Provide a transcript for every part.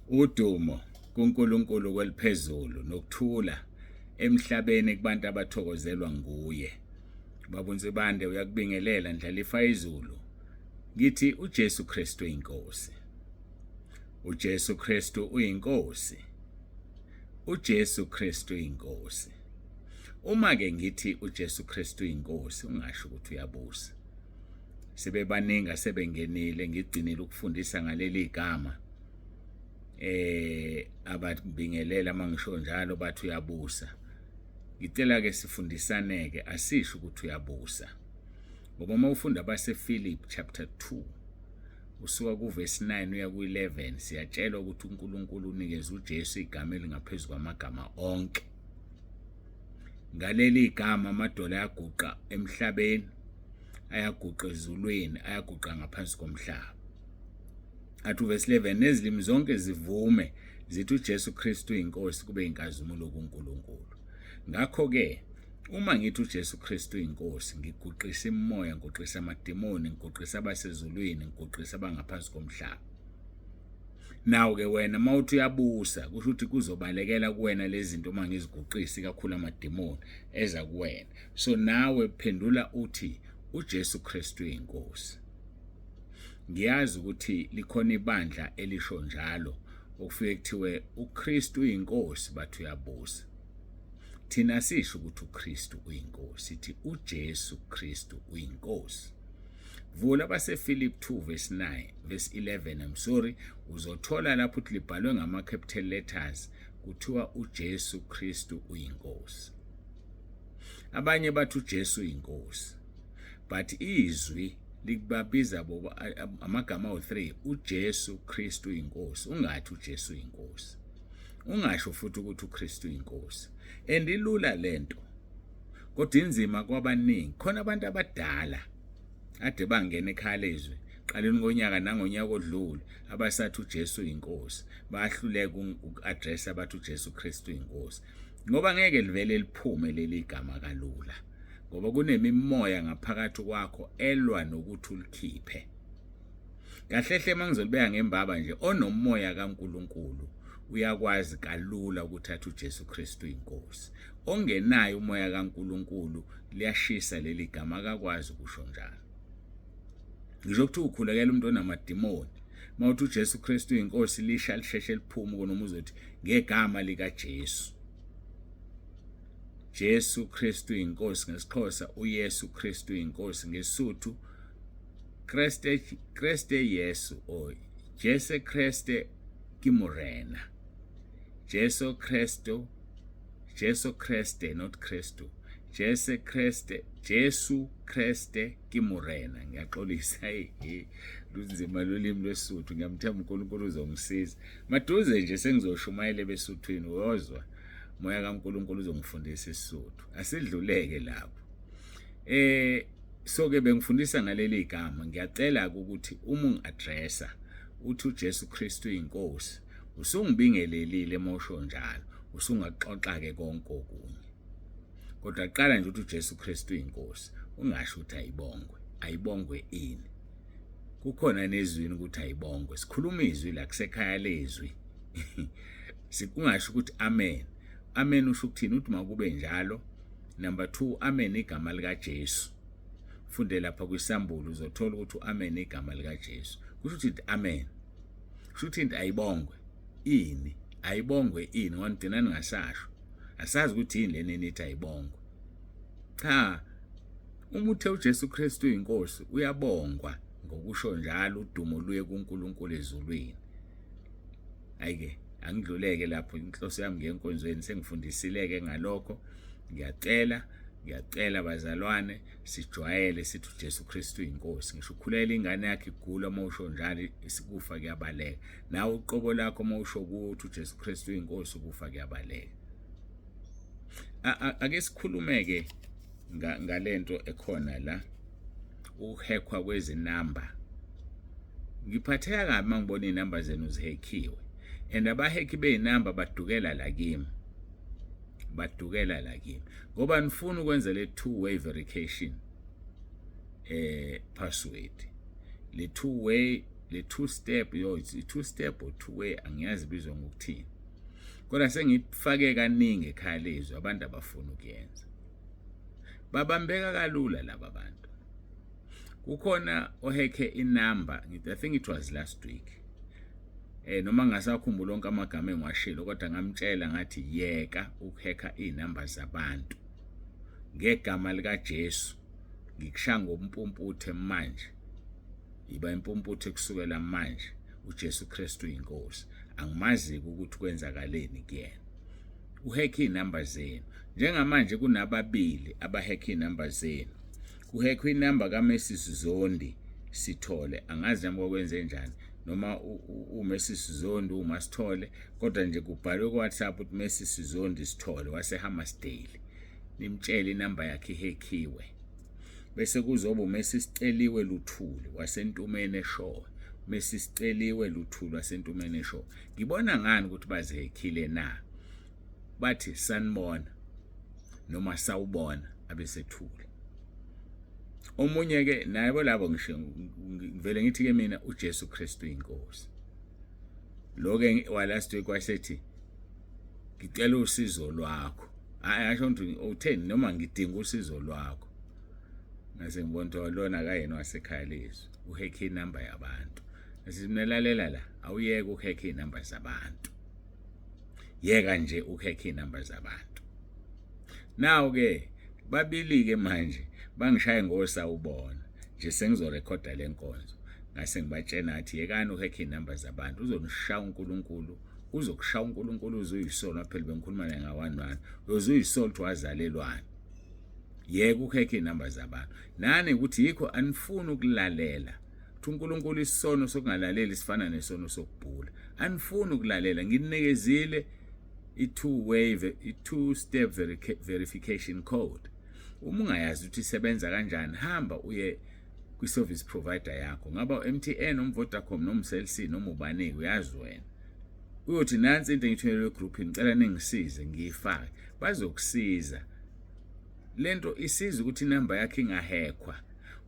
Udumo kuNkulunkulu kweliphezulu nokuthula emhlabeni kubantu abathokozelwa nguye. Baba uNsibande uyakubingelela Ndlalifa izulu. Ngithi uJesu Kristu inkosi. UJesu Kristu uyinkosi. UJesu Kristu inkosi. Uma ke ngithi uJesu Kristu inkosi ungasho ukuthi uyabusa. Sebebaningi asebengenile ngigcinile ukufundisa ngaleli gama. Ababingelela mangisho njalo bathi uyabusa. Ngicela ke sifundisaneke asisho ukuthi uyabusa. Ngoba uma ufunda abasePhilip chapter 2 usuka kuvesi 9 uya ku-11 siyatshelwa ukuthi uNkulunkulu unikeza uJesu igama elingaphezu kwamagama onke. Ngaleli gama amadola ayaguqa emhlabeni, ayaguqa ezulwini, ayaguqa ngaphansi komhlaba. Athi uvesi 11 nezilimi zonke zivume zithi uJesu Kristu uyinkosi kube inkazimulo kuNkulunkulu. Ngakho-ke uma ngithi uJesu Kristu uyinkosi ngiguqisa imimoya, ngiguqisa amadimoni, ngiguqisa abasezulwini, ngiguqisa abangaphansi komhlaba. Naw ke wena uma uthi uyabusa kusho ukuthi kuzobalekela kuwena lezi zinto uma ngiziguqisa ikakhulu amadimoni eza kuwena. So nawe phendula uthi uJesu Kristu uyinkosi. Ngiyazi ukuthi likhona ibandla elisho njalo okufike kuthiwe uKristu uyinkosi bathi uyabusa. Thina sisho ukuthi uKristu uyinkosi, sithi uJesu Kristu uyinkosi. Vula abaseFilip 2 verse 9 verse 11 I'm sorry uzothola lapho ukuthi libhalwe ngama capital letters kuthiwa uJesu Kristu uyinkosi. Abanye bathi uJesu uyinkosi but izwi likubabiza bobo amagama awu-3 uJesu Kristu uyinkosi ungathi uJesu uyinkosi ungasho futhi ukuthi uKristu uyinkosi and ilula lento kodwa inzima kwabaningi khona abantu abadala ade bangena ekhaya lezwi qaleni konyaka nangonyaka odlule abasathi uJesu uyinkosi bayahluleka uku-address abathi uJesu Kristu uyinkosi ngoba ngeke livele liphume leli gama kalula ngoba kunemimoya ngaphakathi kwakho elwa nokuthi ulikhiphe kahle hle mangizolibeka ngembaba nje onomoya kaNkuluNkulu uyakwazi kalula ukuthatha uJesu Kristu inkosi ongenayo umoya kaNkuluNkulu liyashisa leli gama akakwazi ukusho njalo ngisho ukuthi ukhulekela umuntu onamadimoni mawuthi uJesu Kristu inkosi lisha lisheshe liphume kunoma uzothi ngegama likaJesu Jesu Kristu inkosi ngesiXhosa uYesu Kristu inkosi ngeSuthu Kreste Kreste Yesu o Jesu Kreste ke Morena Jesu Kristo Jesu Kreste not Kristu Jesu Kreste Jesu Kreste ke Morena ngiyaxolisa hey lunzima lolimi lwesuthu ngiyamthemba uNkulunkulu uzongisiza maduze nje sengizoshumayela ebesuthwini uyozwa moya kaNkulunkulu uzongifundisa isisuthu asidluleke lapho so ke bengifundisa ngaleli gama ngiyacela ukuthi uma ungi-addressa uthi uJesu Kristu uyinkosi usungibingelelile mosho njalo usungaxoxa ke konke okunye kodwa qala nje uthi uJesu Kristu uyinkosi ungasho ukuthi ayibongwe ayibongwe ini kukhona nezwini ukuthi ayibongwe sikhuluma izwi la kusekhaya lezwi sikungasho ukuthi amen amen usho ukuthini uthi makube njalo number 2 amen igama lika Jesu funde lapha kwisambulo uzothola ukuthi uamen igama lika Jesu kusho ukuthi amen kusho ukuthi into ayibongwe ini ayibongwe ini ngoba nigcina ningasasho asazi ukuthi yini lena enithi ayibongwe cha uma uthe uJesu Kristu uyinkosi uyabongwa ngokusho njalo udumo luye kuNkulunkulu ezulwini ayike angidluleke lapho inhloso yami ngenkonzweni sengifundisile-ke ngalokho ngiyacela ngiyacela bazalwane sijwayele sithi uJesu Kristu uyinkosi ngisho ukhulela ingane yakhe igula uma usho njalo isikufa kuyabaleka nawe uqobo lakho uma usho ukuthi uJesu Kristu uyinkosi ukufa kuyabaleka ake sikhulumeke ngalento ekhona la ukuhekhwa kwezinamba ngiphatheka kabi uma ngibona iy'namba zenu zihekhiwe and abahekhi bey'namba badukela la kimi badukela la kimi ngoba nifuna ukwenza le two way verification password le two way Le two step yo, it's two step or two way, angiyazi ibizwa ngokuthini, kodwa sengifake kaningi ekhaya lezwi, abantu abafuna ukuyenza babambeka kalula laba bantu. Kukhona ohekhe inamba, I think it was last week, noma ngingasakhumbula onke amagama engiwashilo, kodwa ngamtshela ngathi yeka ukuhekha izinamba zabantu ngegama lika Jesu. Ngikushaya ngompumputhe manje, yiba impumputhe kusukela manje. UJesu Kristu uyinkosi, angimazi ukuthi kwenzakaleni kuyena. Uhekhe izinamba zenu njengamanje, kunababili abahekhe izinamba zenu. Kuhekhwe inamba kaMrs Zondi Sithole, angazi nami kwakwenze njani, noma uMrs Zondi uMasithole, kodwa nje kubhalwe ku-WhatsApp ukuthi Mrs Zondi Sithole waseHammersdale, nimtshele inamba yakhe ihekhiwe. Bese kuzoba uMrs Celiwe Luthuli waseNtumeni eShowe, Mrs Celiwe Luthuli waseNtumeni eShowe. Ngibona ngani ukuthi bazihekhile na? Bathi sanibona noma sawubona, abesethula. Omunye ke naye bolabo, ngisho ngivele ngithi ke mina uJesu Kristu inkosi. Lo ke wa last week wasethi ngicela usizo lwakho, hayi asho ukuthi utheni, noma ngidinga usizo lwakho. Ngase ngibona ukuthi lona kayena wasekhaya lezwi, uhekhe inamba yabantu. Ngase mina lalela la, awuyeke uhekhe inamba zabantu, yeka nje uhekhe inamba zabantu. Now ke babili ke manje bangishaye ngosawubona nje, sengizorekhoda lenkonzo, ngase ngibatshena ngathi yekani uhekhe inamba zabantu, uzonishaya uNkulunkulu, uzokushaya uNkulunkulu uzuyisona. Phela bengikhuluma naye nga-one one, uyoze uyisona ukuthi wazalelwana. Yeka uhekhe inamba zabantu nani ukuthi yikho anifuni ukulalela ukuthi uNkulunkulu, isono sokungalaleli sifana nesono sokubhula. Anifuni ukulalela. Nginikezile i-two way, i-two step verification code. Uma ungayazi ukuthi isebenza kanjani, hamba uye kwi-service provider yakho, ngaba u-MTN noma Vodacom noma Cell C noma ubanike, uyazi wena, uyothi nansi into engithunyelwe egroupini, ngicela ningisize ngiyifake. Bazokusiza. Lento isiza ukuthi inamba yakhe ingahekhwa.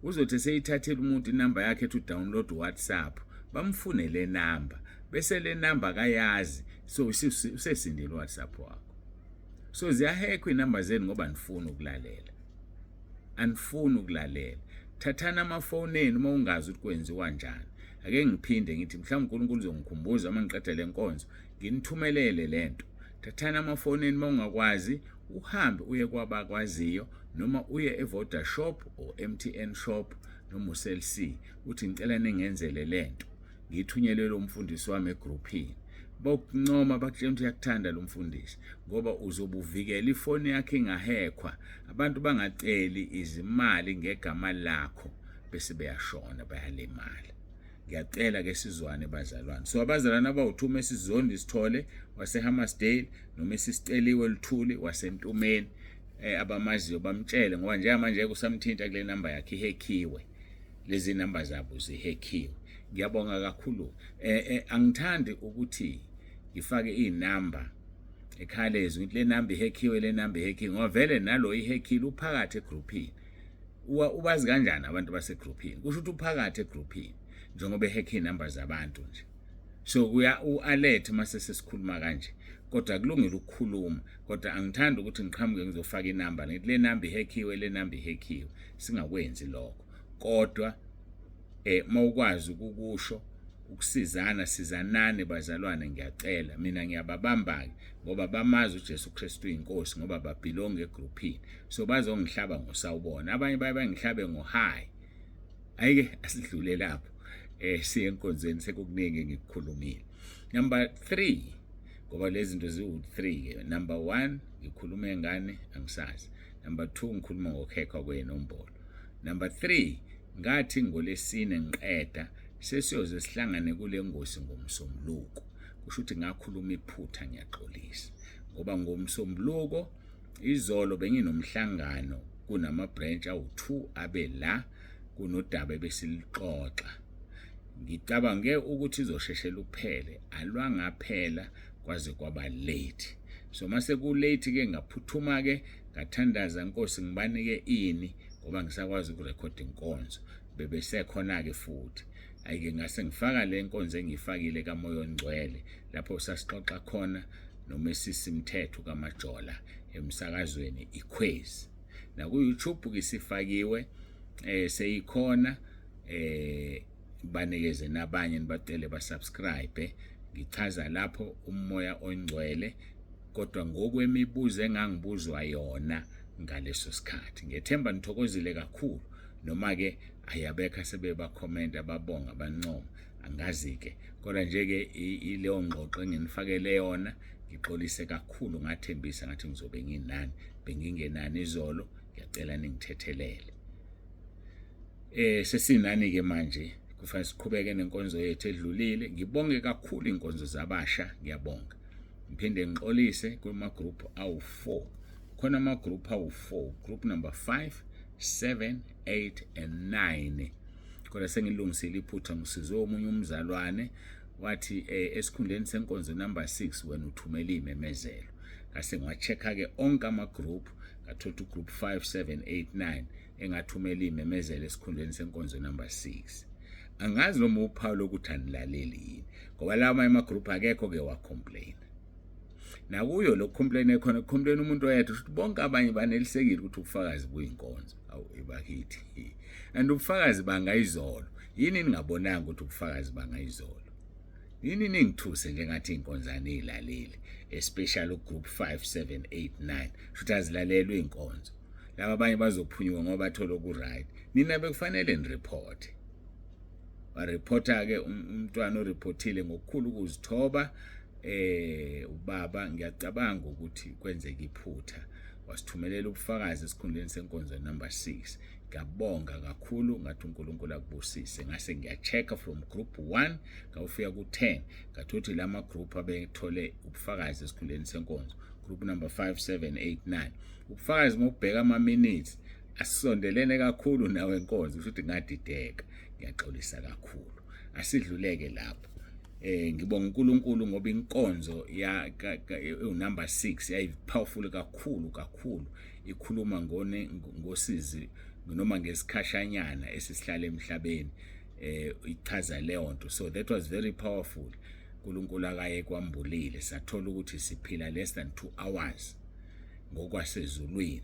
Uzothi seyithathela umuntu inamba yakhe, ethi download WhatsApp, bamfune le namba, bese le namba akayazi, so usesindile WhatsApp wakho. So ziyahekhwa inamba zenu ngoba nifuna ukulalela, anifuni ukulalela. Thathana amafoni enu uma ungazi ukuthi kwenziwa kanjani. Ake ngiphinde ngithi mhlawumbe uNkulunkulu uzongikhumbuza uma ngiqeda le nkonzo, nginithumelele lento. Thathana amafoni enu, uma ungakwazi uhambe uye kwabakwaziyo, noma uye eVoda shop or MTN shop noma uCell C, uthi ngicela ningenzele lento, ngithunyelele umfundisi wami egroupini. Bokuncoma, bakutshela ukuthi uyakuthanda lo mfundisi, ngoba uzobuvikela ifoni yakhe ingahekhwa, abantu bangaceli izimali ngegama lakho bese beyashona, bayalimala. Ngiyacela ke sizwane bazalwane. So abazalwane abawu-2, esiZondi Sithole waseHammersdale noma esiCeliwe Luthuli waseNtumeni, abamaziyo bamtshele, ngoba njengamanje kusamthinta kule namba yakhe ihekhiwe, lezi namba zabo zihekhiwe. Ngiyabonga kakhulu. Angithandi ukuthi ngifake inamba ekhalezi ukuthi le namba ihekhiwe, le namba ihekhiwe, ngoba vele nalo ihekhile uphakathi egroupini. Ubazi kanjani abantu basegroupini? Kusho ukuthi uphakathi egroupini njengoba ehekhe inamba zabantu nje. So kuya u-alert mase sesikhuluma kanje, kodwa kulungile ukukhuluma, kodwa angithandi ukuthi ngiqhamuke ngizofaka inamba ngithi le namba ihekhiwe, le namba ihekhiwe. Singakwenzi lokho, kodwa mawukwazi ukukusho ukusizana, sizanane bazalwane. Ngiyacela mina, ngiyababamba-ke ngoba bamazi uJesu Kristu uyinkosi, ngoba babelong egroupini, so bazongihlaba ngosawubona, abanye baye bangihlabe ngo-hi. Ayike asidlule lapho, siye enkonzweni, sekukuningi engikukhulumile. Number 3, ngoba lezi zinto ziwu-3 ke. Number 1 ngikhuluma ngane angisazi, number 2 ngikhuluma ngokuhekhwa kwenombolo, number 3 ngathi ngolesine ngiqeda sesiyoze sihlangane kule ngosi ngomsombuluko. Kusho ukuthi ngakhuluma iphutha, ngiyaxolisa, ngoba ngomsombuluko izolo benginomhlangano, kunama branch awu-2 abe la, kunodaba ebesilixoxa. Ngicabange ukuthi izosheshela uphele, alwangaphela kwaze kwaba late. So mase ku late ke ngaphuthuma ke ngathandaza, Nkosi ngibanike ini, ngoba ngisakwazi ukurekhoda inkonzo, bebesekhona ke futhi. Ayike ngase ngifaka le nkonzo engiyifakile kaMoya oNgcwele lapho sasixoxa khona noMesisi Mthetho kaMajola emsakazweni Ikhwezi. Naku-YouTube ke sifakiwe seyikhona banikeze nabanye nibacele basubscribe. Ngichaza lapho uMoya oNgcwele kodwa ngokwemibuzo engangibuzwa yona ngaleso sikhathi. Ngiyethemba nithokozile kakhulu noma ke ayabekho asebebakhomenta babonga bancoma angazi-ke kodwa nje-ke ileyo ngxoxo enginifakele yona ngixolise kakhulu ngathembisa ngathi ngizobe nginani bengingenani izolo ngiyacela ningithethelele. Sesinani ke manje kufanele siqhubeke nenkonzo yethu edlulile. Ngibonge kakhulu inkonzo zabasha, ngiyabonga. Ngiphinde ngixolise kuma group awu4. Khona ama group awu4, group number 5, 7, 8 and 9. Kodwa sengilungisile iphutha ngisizwe omunye umzalwane wathi esikhundleni senkonzo number 6 wena uthumela imemezelo. Ngase ngiwa-check-a ke onke ama group ngathola ugroup 5, 7, 8, 9 engathumela imemezelo esikhundleni senkonzo number 6. Angazi noma uphawu lokuthi anilaleli yini ngoba lawa ama group akekho ke wa complain. Nakuyo lo complain ekhona complain umuntu oyedwa ukuthi bonke abanye banelisekile ukuthi ubufakazi buyinkonzo. Awu ebakithi. And ubufakazi bangayizolo. Yini ningabonanga ukuthi ubufakazi bangayizolo? Yini ningithuse njengathi inkonzo aniyilaleli especially ugroup 5 7 8 9 futhi azilalelwe inkonzo. Laba abanye bazophunyuka ngoba bathola oku-right. Nina bekufanele nireport. Wareporta ke umntwana oreportile ngokukhulu ukuzithoba ubaba ngiyacabanga ukuthi kwenzeka iphutha wasithumelela ubufakazi esikhundleni senkonzo number 6. Ngiyabonga kakhulu ngathi uNkulunkulu akubusise. Ngase ngiya-check from group 1 ngawufika ku-10 ngathothi lama group abethole ubufakazi esikhundleni senkonzo group number 5 7 8 9 ubufakazi ngokubheka ama minutes asondelene kakhulu nawe enkonzo kusho ukuthi ngadideka. Ngiyaxolisa kakhulu, asidluleke lapho. Ngibonga uNkulunkulu ngoba inkonzo ya number 6 yayi powerful kakhulu kakhulu, ikhuluma ngone ngosizi noma ngesikhashanyana esisihlala emhlabeni, ichaza leyo nto. So that was very powerful. uNkulunkulu akaye kwambulile sathola ukuthi siphila less than 2 hours ngokwasezulwini,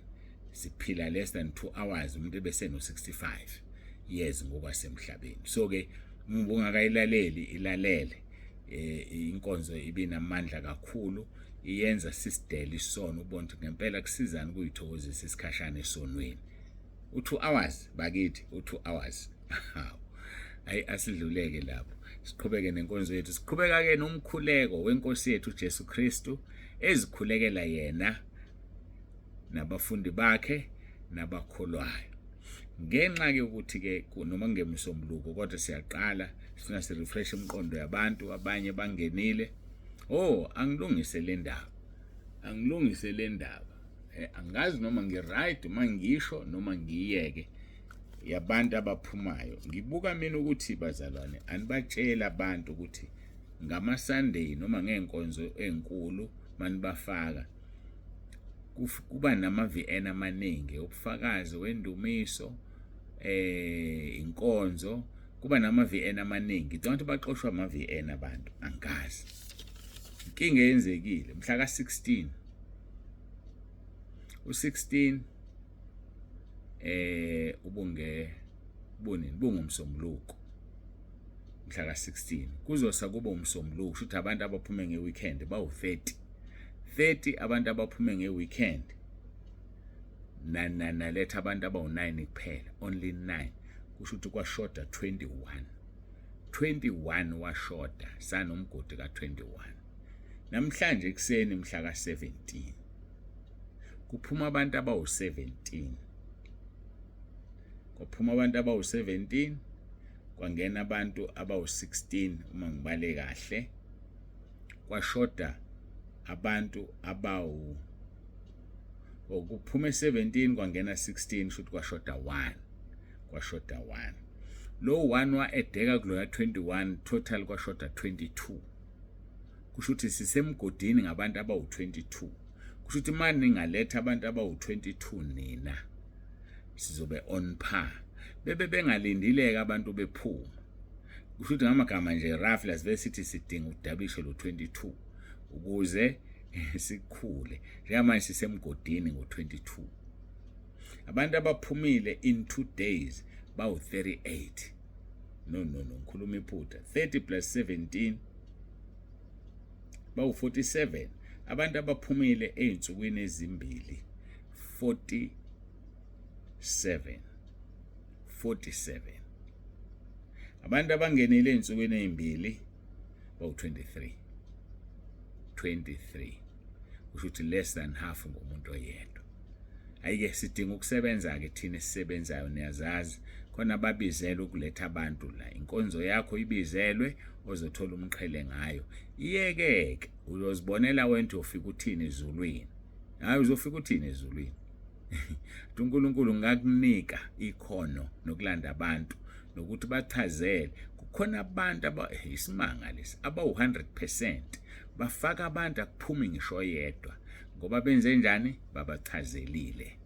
siphila less than 2 hours umuntu ebese no 65 years ngokwasemhlabeni. So ke uma ungakayilaleli ilalele. Inkonzo ibinamandla kakhulu, iyenza sisidele isono, ubone ukuthi ngempela kusizana ukuyithokozisa isikhashana esonweni. U2 hours bakithi, u2 hours. Hayi, asidluleke lapho siqhubeke nenkonzo yethu. Siqhubeka ke nomkhuleko wenkosi yethu uJesu Kristu ezikhulekela yena nabafundi bakhe nabakholwayo. Ngenxa ke ukuthi ke noma kungemsombuluko kodwa siyaqala sifuna si refresh imiqondo yabantu abanye bangenile. Oh, angilungise le ndaba, angilungise le ndaba. Angazi noma ngi-right uma ngisho noma ngiyeke yabantu abaphumayo. Ngibuka mina ukuthi bazalwane anibatshela abantu ukuthi ngama Sunday noma ngenkonzo enkulu manibafaka kuba nama VN amaningi, ubufakazi wendumiso, inkonzo, kuba nama VN amaningi. Ngicabanga ukuthi baxoshwa ama VN abantu, angazi. Inkinga eyenzekile mhla ka 16 u16 ubunge bunini bungumsombuluko mhla ka 16 kuzosa kuba umsombuluko, kusho ukuthi abantu abaphume ngeweekend bawu 30 30 abantu abaphume ngeweekend na naletha abantu abawu9 kuphela, only 9, kusho ukuthi kwashoda 21 21 washoda sanomgodi ka21. Namhlanje ekseni mhla ka17 kuphuma abantu abawu17, kwaphuma abantu abawu17 kwangena abantu abawu16 uma ngibale kahle, kwashoda abantu abawu okuphume 17 kwangena 16, shuthi kwashoda 1, kwashoda 1. Lo 1 wa-edeka kuloya 21, total kwashoda 22. Kusho ukuthi sisemgodini ngabantu abawu-22. Kusho ukuthi uma ningaletha abantu abawu-22 nina sizobe on par. Bebe bengalindileke abantu bephuma. Kusho ukuthi ngamagama nje roughly asivele sithi sidinga udabishe lo 22 ukuze sikhule. Njengamanje sisemgodini ngo-22. Abantu abaphumile in 2 days bawu-38. No no no, ngikhuluma iphutha. 30 plus 17 bawu-47. Abantu abaphumile ey'nsukwini ezimbili 47 47. Abantu abangenile ey'nsukwini ey'mbili bawu-23 23. Kusho ukuthi less than half ngomuntu oyedwa. Ayike sidinga ukusebenza-ke thina esisebenzayo, niyazazi khona ababizelwe ukuletha abantu la. Inkonzo yakho ibizelwe ozothola umqhele ngayo. Iyeke-ke uyozibonela wena ukuthi uyofika uthini ezulwini. Hhayi, uzofika uthini ezulwini. uNkulunkulu ngakunika ikhono nokulanda abantu nokuthi bachazele. Kukhona abantu aba isimanga lesi abawu-100% bafaka abantu akuphumi ngisho oyedwa ngoba benze njani, babachazelile.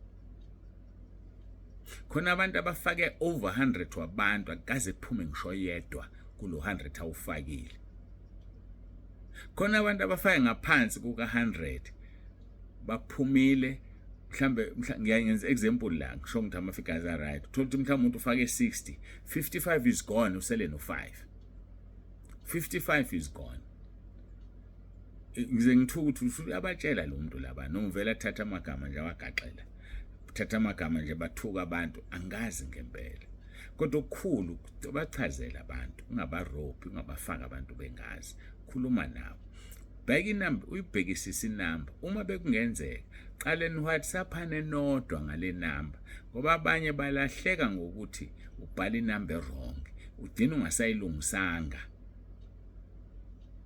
Khona abantu abafake over 100 wabantu akukaze kuphume ngisho oyedwa kulo 100 awufakile. Khona abantu abafake ngaphansi kuka 100 baphumile. Mhlambe ngiyenza example la, ngisho ngithi ama figures are right. Uthola ukuthi mhlawumbe umuntu ufake 60, 55 is gone, usele no 5. 55 is gone. Ngize ngithuka ukuthi uyabatshela lo muntu laba noma uvela athatha amagama nje awagaxela, uthatha amagama nje bathuka abantu, angazi ngempela. Kodwa okukhulu bachazela abantu, ungabarobhi, ungabafaka abantu bengazi, khuluma nabo. Bheka inamba, uyibhekisise inamba. Uma bekungenzeka qale ni-WhatsApp-ane nodwa ngale namba, ngoba abanye balahleka ngokuthi ubhala inamba e-wrong, ugcina ungasayilungisanga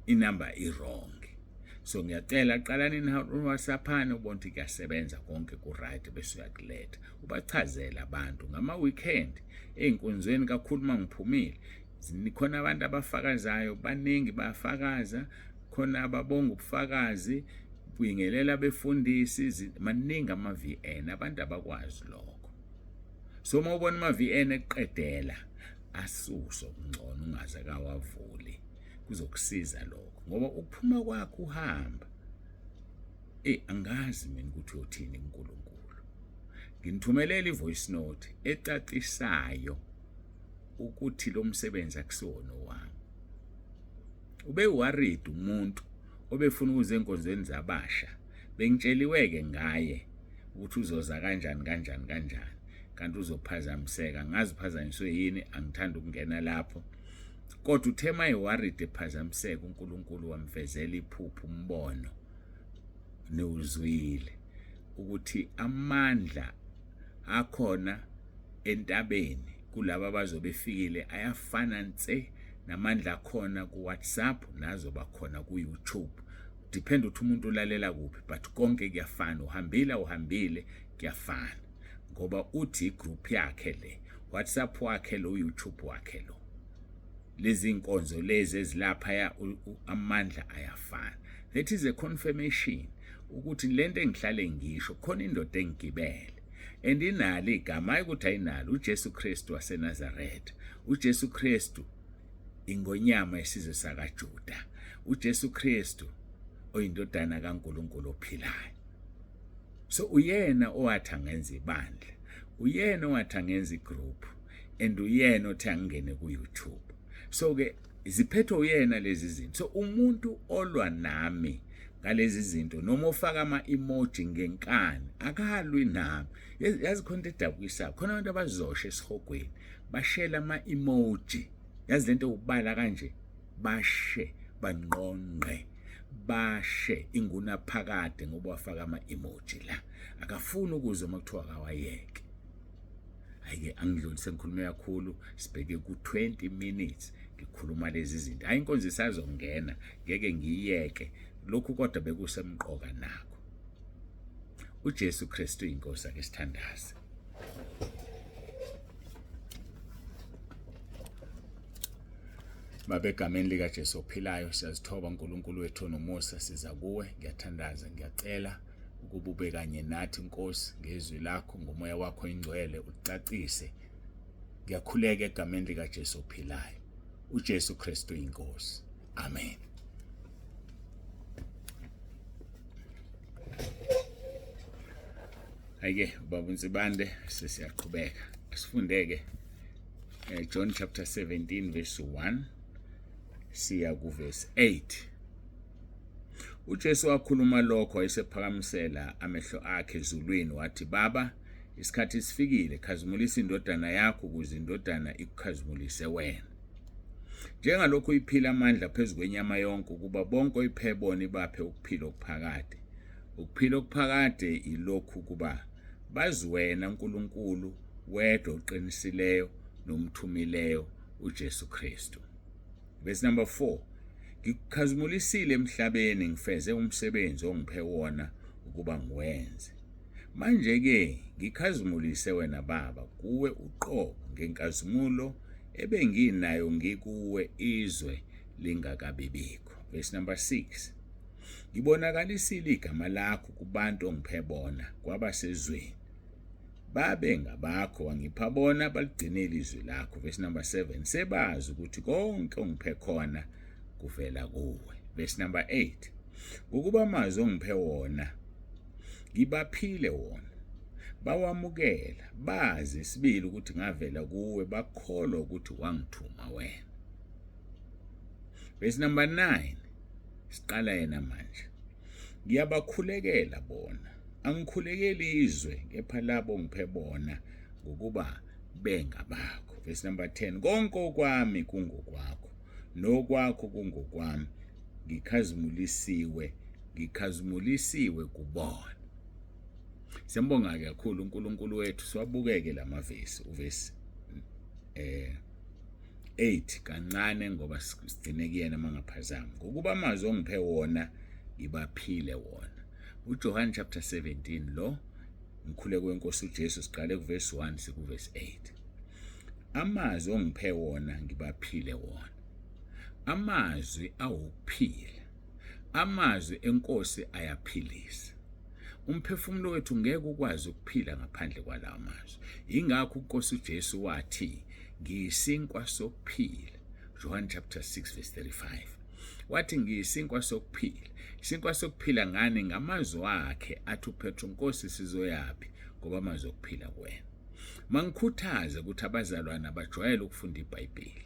inamba i-wrong. So ngiyacela qalani ni-WhatsApp-ane ubone ukuthi kuyasebenza konke ku-right, bese uyakuletha ubachazele abantu ngama-weekend ey'nkonzweni kakhulu. Uma ngiphumile khona abantu abafakazayo baningi, bayafakaza khona, ababonga ubufakazi, bingelela abefundisi, maningi ama-VN, abantu abakwazi lokho. So uma ubona ama-VN ekuqedela asuse, okungcono ungaze kawavuli, kuzokusiza lokho ngoba ukuphuma kwakho uhamba angazi mina ukuthi uyothini kuNkulunkulu. Nginithumelela i-voice note ecacisayo ukuthi lo msebenzi akusiwona owami. Ube worried umuntu obefuna ukuza enkonzweni zabasha, bengitsheliwe-ke ngaye ukuthi uzoza kanjani kanjani kanjani, kanti uzophazamiseka. Ngazi uphazanyiswe yini, angithandi ukungena lapho. Kodwa uthe uma e-worried ephazamiseka, uNkulunkulu wamvezela iphupho, umbono niwuzwile ukuthi amandla akhona entabeni kulaba abazobe befikile ayafana nse namandla akhona ku-WhatsApp nazoba khona ku-YouTube. Depend ukuthi umuntu ulalela kuphi, but konke kuyafana. Uhambile awuhambile kuyafana, ngoba uthi igroup yakhe le, WhatsApp wakhe lo, YouTube wakhe lo, lezi inkonzo lezi ezilapha amandla ayafana. That is a confirmation ukuthi lento engihlale ngisho khona indoda engigibele and inalo igama, hayi ukuthi ayinalo, uJesu Kristu waseNazaretha, uJesu Kristu ingonyama yesizwe sakaJuda, uJesu Kristu oyindodana kaNkulunkulu ophilayo. So uyena owathi angenza ibandla, uyena owathi angenza igroup, and uyena othi angene ku-YouTube. So ke ziphethwe uyena lezi zinto. So umuntu olwa nami ngalezi zinto noma ofaka ama-emoji ngenkani akalwi nami. Yazi khona into edabukisayo, khona abantu abazosha esihogweni bashela ama-emoji, yazi lento ubala kanje, bashe bangqongqe bashe ingunaphakade ngoba wafaka ama-emoji la, akafuni ukuzwa uma kuthiwa akawayeke. Hhayi-ke angidlulise, ngikhulume kakhulu, sibheke ku-20 minutes ngikhuluma lezi zinto. Hhayi, inkonzo isazongena, ngeke ngiyiyeke lokhu, kodwa bekusemqoka nakho. uJesu Kristu inkosi, ake sithandaze. Baba, egameni likaJesu ophilayo, siyazithoba uNkulunkulu wethu onomusa, siza kuwe. Ngiyathandaza, ngiyacela ukuba ube kanye nathi Nkosi, ngezwi lakho, ngomoya wakho ingcwele ucacise. Ngiyakhuleka egameni likaJesu ophilayo. uJesu Kristu inkosi. Amen. Ayike ubaba uNsibande, sesiyaqhubeka sifundeke John chapter 17 verse 1 siya ku verse 8. UJesu wakhuluma lokho wayesephakamisela amehlo akhe ezulwini wathi, Baba, isikhathi sifikile, khazimulisa indodana yakho ukuze indodana ikukhazimulise wena. Njengalokhu uyiphile amandla phezu kwenyama yonke ukuba bonke oyiphe bona ibaphe ukuphila okuphakade. Ukuphila okuphakade yilokhu ukuba bazi wena Nkulunkulu wedwa oqinisileyo nomthumileyo uJesu Kristu. Verse number 4. Ngikukhazimulisile emhlabeni, ngifeze umsebenzi ongiphe wona ukuba ngiwenze. Manje-ke ngikhazimulise wena Baba kuwe uqobo ngenkazimulo ebenginayo ngikuwe izwe lingakabibikho. Verse number 6. Ngibonakalisile igama lakho kubantu ongiphe bona kwabasezweni. Babe ngabakho wangipha bona baligcinile izwi lakho. Verse number 7. Sebazi ukuthi konke ongiphe khona kuvela kuwe. Verse number 8. Ngokuba amazwi ongiphe wona ngibaphile wona, bawamukela, bazi sibili ukuthi ngavela kuwe, bakholwa ukuthi wangithuma wena. Verse number 9. Siqala yena manje. Ngiyabakhulekela bona, angikhulekeli izwe, kepha labo ngiphe bona ngokuba bengabakho. Verse number 10. Konke okwami kungokwakho, nokwakho kungokwami, ngikhazimulisiwe, ngikhazimulisiwe kubona. Siyambonga ke kakhulu uNkulunkulu wethu, siwabukeke lamavesi, uvesi 8 kancane ngoba sigcine kuyena mangaphazami. Ngokuba amazwi ongiphe wona ngibaphile wona. UJohn chapter 17 lo umkhuleko wenkosi uJesu, siqale kuverse 1 sikuverse 8. Amazwi ongiphe wona ngibaphile wona. Amazwi awukuphila. Amazwi enkosi ayaphilisa. Umphefumulo wethu ngeke ukwazi ukuphila ngaphandle kwalawo mazwi. Yingakho uNkosi uJesu wathi, ngiyisinkwa sokuphila. John chapter 6 verse 35. Wathi ngiyisinkwa sokuphila. Isinkwa sokuphila ngani? Ngamazwi akhe athi uPetru, Nkosi sizoyaphi ngoba amazwi okuphila kuwena. Mangikhuthaze ukuthi abazalwane abajwayele ukufunda iBhayibheli.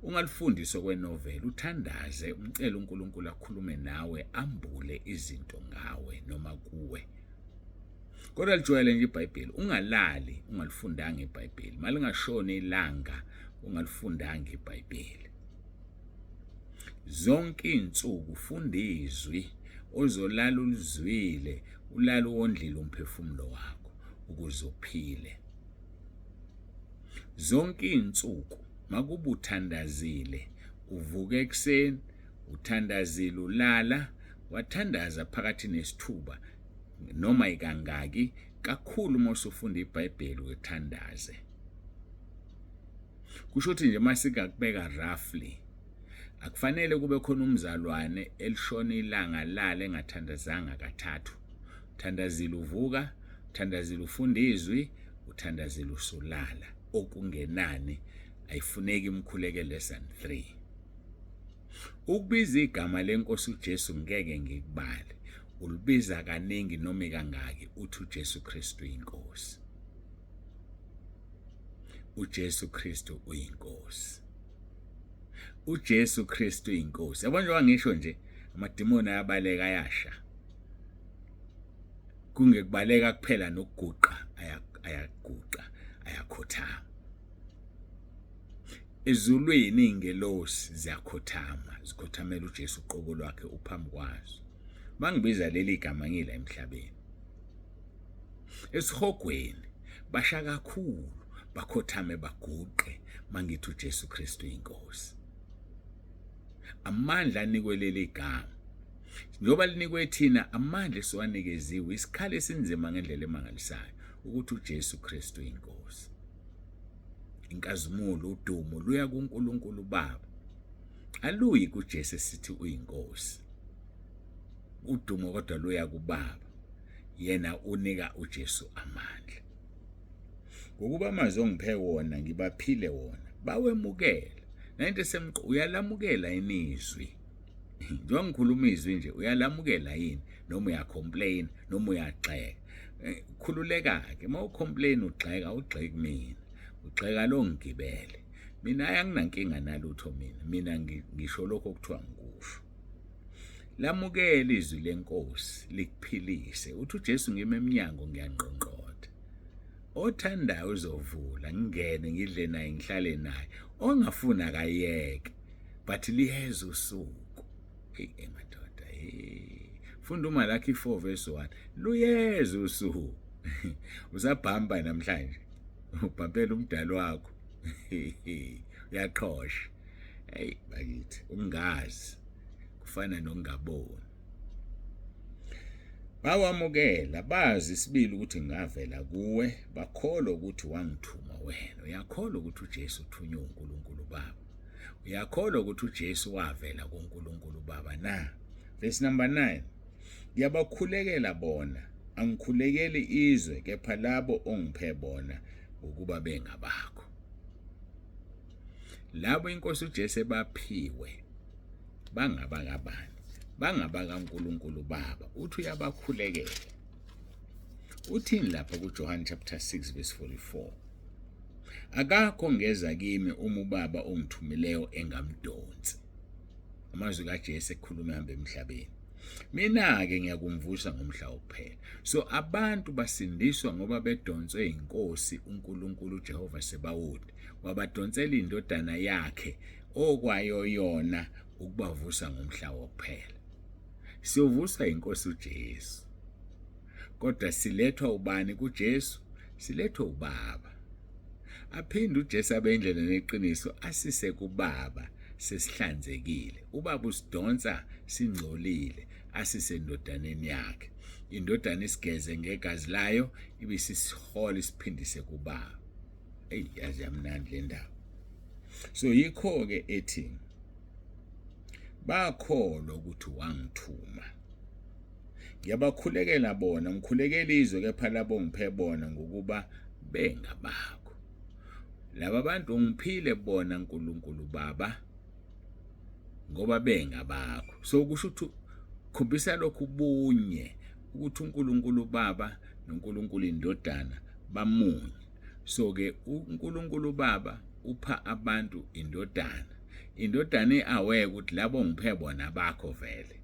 Ungalifundisi okwenoveli, uthandaze umcele uNkulunkulu akhulume nawe, ambule izinto ngawe noma kuwe. Kodwa lijwayele nje iBhayibheli, ungalali ungalifundanga iBhayibheli. Malingashoni ilanga ungalifundanga iBhayibheli. Zonke izinsuku funda izwi ozolala ulizwile, ulale wondlile umphefumulo wakho ukuze uphile. Zonke izinsuku makuba uthandazile, uvuka ekuseni uthandazile, ulala wathandaza phakathi nesithuba noma ikangaki kakhulu uma usufunda iBhayibheli uthandaze. Kusho ukuthi nje masingakubeka roughly, akufanele kube khona umzalwane elishona ilanga lale engathandazanga kathathu. Thandazile uvuka, thandazile ufunda izwi, uthandazile usulala. Okungenani ayifuneki imkhuleke less than 3. Ukubiza igama lenkosi uJesu ngeke ngikubale. Ulibiza kaningi noma kangaki uthi uJesu Kristu inkosi. uJesu Kristu uyinkosi. uJesu Kristu uyinkosi. Yabona njengoba ngisho nje amadimoni ayabaleka ayasha. Kungekubaleka kuphela nokuguqa, ayaguqa, ayakhothama. Ezulwini izingelosi ziyakhothama, zikhothamela uJesu uqobo lwakhe uphambi kwazo. Mangibiza leli gama ngila emhlabeni. Esihogweni basha kakhulu, bakhothame baguqe mangithi uJesu Kristu inkosi. Amandla anikwe leli gama. Njengoba linikwe thina amandla esiwanikeziwe, isikhali esinzima ngendlela emangalisayo ukuthi uJesu Kristu inkosi. Inkazimulo, udumo luya kuNkulunkulu uBaba. Aluyi kuJesu esithi uyinkosi. Udumo kodwa luya kuBaba. Yena unika uJesu amandla. Ngokuba amazwi ongiphe wona ngibaphile wona, bawemukela. Nayinto esemqo uyalamukela yini izwi? Njengoba ngikhuluma izwi nje uyalamukela yini noma uyacomplain noma uyagxeka? Khululeka-ke uma ucomplain ugxeka ugxeki mina. Ugxeka lo ngigibele. Mina anginankinga nalutho mina. Mina ngisho lokho okuthiwa ngikusho. Lamukela izwi lenkosi likuphilise. Uthi uJesu ngime emnyango ngiyangqongqotha. Othandayo uzovula ngingene ngidle naye ngihlale naye. Ongafuni akayeke. But liyeza usuku. Hey emadoda hey. Funda uMalaki 4 verse 1. Luyeza usuku. Usabhamba namhlanje. Ubhampela umdali wakho. Uyaqhosha. Hey bakithi ungazi kufana nokungaboni. Bawamukela bazi isibili ukuthi ngavela kuwe, bakholwa ukuthi wangithuma wena. Uyakholwa ukuthi uJesu uthunywe uNkulunkulu Baba? Uyakholwa ukuthi uJesu wavela kuNkulunkulu Baba na? Verse number 9. Ngiyabakhulekela bona, angikhulekeli izwe kepha labo ongiphe bona ngokuba bengabakho. Labo inkosi uJesu ebaphiwe bangabakabani? BangabakaNkulunkulu Baba. Uthi uyabakhulekela. Uthini lapha kuJohn chapter 6 verse 44? Akakho ongeza kimi uma uBaba ongithumileyo engamdonsi. Amazwi kaJesu ekhuluma ehamba emhlabeni. Mina-ke ngiyakumvusa ngomhla wokuphela. So abantu basindiswa ngoba bedonswe inkosi uNkulunkulu uJehova Sebawoti. Wabadonsela indodana yakhe okwayo yona ukubavusa ngomhla wokuphela. Siyovuswa inkosi uJesu. Kodwa silethwa ubani kuJesu? Silethwa uBaba. Aphinde uJesu abe indlela neqiniso asise kuBaba sesihlanzekile. Ubaba usidonsa singcolile asise endodaneni yakhe. Indodana isigeze ngegazi layo ibisisihola isiphindise kuBaba. Eyi yazi yamnandi le ndaba. So yikho-ke ethi bakholwa ukuthi wangithuma. Ngiyabakhulekela bona, ngikhulekela izwe kepha labo ngiphe bona ngokuba bengabakho. Laba bantu ungiphile bona nkulunkulu Baba ngoba bengabakho. So kusho ukuthi khombisa lokhu ubunye ukuthi uNkulunkulu Baba noNkulunkulu iNdodana bamunye. So ke uNkulunkulu Baba upha abantu indodana. Indodana i-aware ukuthi labo ngiphe bona bakho vele.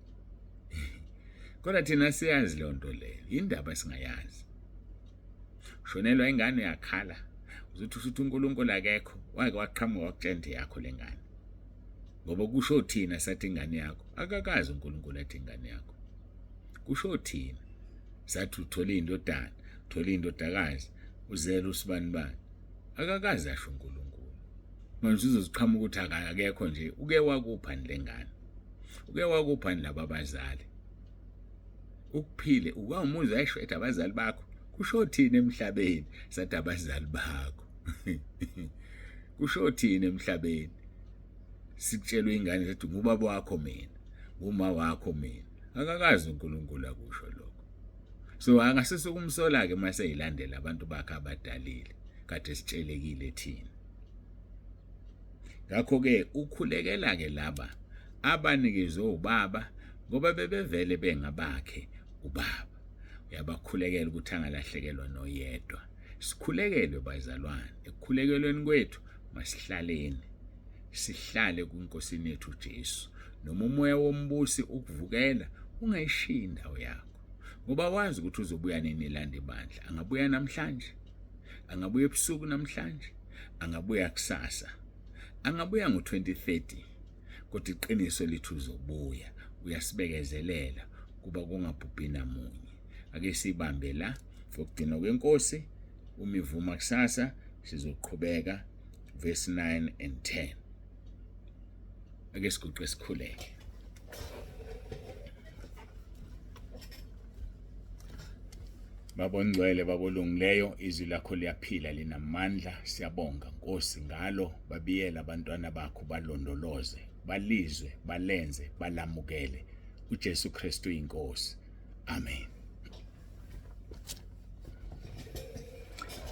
Kodwa thina siyazi leyo nto leyo, yindaba singayazi. Ushonelwa ingane uyakhala, uzuthi usuthi uNkulunkulu akekho, wake waqhamuka wakutshela ukuthi yakho le ngane. Ngoba kusho thina sathi ingane yakho, akakazi uNkulunkulu athi ingane yakho. Kusho thina sathi uthole indodana, uthole indodakazi, uzele usibanibani. Akakazi asho uNkulunkulu. Manje uzoziqhamuka ukuthi akekho nje, uke wakupha le ngane. Uke wakupha laba abazali? Ukuphile ukwawumuzwa esho ethi abazali bakho kusho thina emhlabeni sathi abazali bakho. Kusho thina emhlabeni. Sikutshelwe ingane sathi ngubaba wakho mina, nguma wakho mina. Akakazi uNkulunkulu akusho lokho. So angasese ukumsola ke mase eyilandela abantu bakhe abadalile kade sitshelekile thina. Ngakho-ke ukhulekela-ke laba abanikezwe ubaba ngoba bebevele bengabakhe ubaba. Uyabakhulekela ukuthi angalahlekelwa noyedwa. Sikhulekelwe bazalwane, ekukhulekelweni kwethu masihlaleni sihlale kwiNkosini yethu uJesu. Noma umoya wombusi ukuvukela, ungayishiyi indawo yakho. Ngoba wazi ukuthi uzobuya nini elanda ibandla. Angabuya namhlanje, angabuya ebusuku namhlanje, angabuya kusasa, angabuya ngo-2030, kodwa iqiniso lithi uzobuya. Uyasibekezelela kuba kungabhubhi namunye. Ake sibambe la ngokugcinwa kwenkosi. Uma ivuma kusasa sizoqhubeka verse 9 and 10. Ake siguqe sikhuleke. Baba ongcwele, Baba olungileyo, izwi lakho liyaphila linamandla. Siyabonga Nkosi ngalo, babiyela abantwana bakho, balondoloze, balizwe, balenze, balamukele. uJesu Kristu inkosi. Amen.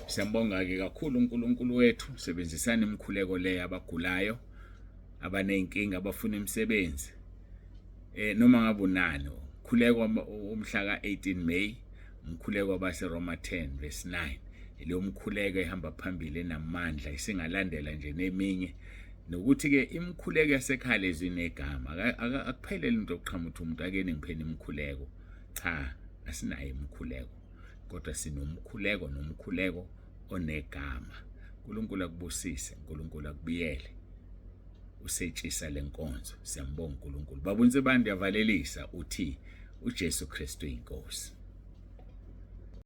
Siyambonga ke kakhulu uNkulunkulu wethu. Sebenzisani imikhuleko le abagulayo. Abaney'nkinga, abafuna imisebenzi, noma ngabe unani, khuleko umhla ka-18 May, umkhuleko wabaseRoma 10 verse 9, leyo mkhuleko ehamba phambili enamandla, isingalandela nje neminye. Nokuthi-ke imikhuleko yasekhaya lezwi inegama, akuphelele into yokuqhamuka umuntu akeni ngipheni imikhuleko. Cha, asinayo imikhuleko, kodwa sinomkhuleko, nomkhuleko onegama. uNkulunkulu akubusise, uNkulunkulu akubiyele, usetshisa lenkonzo. Siyambonga uNkulunkulu. Baba uNsibande uyavalelisa, uthi uJesu Kristu inkosi.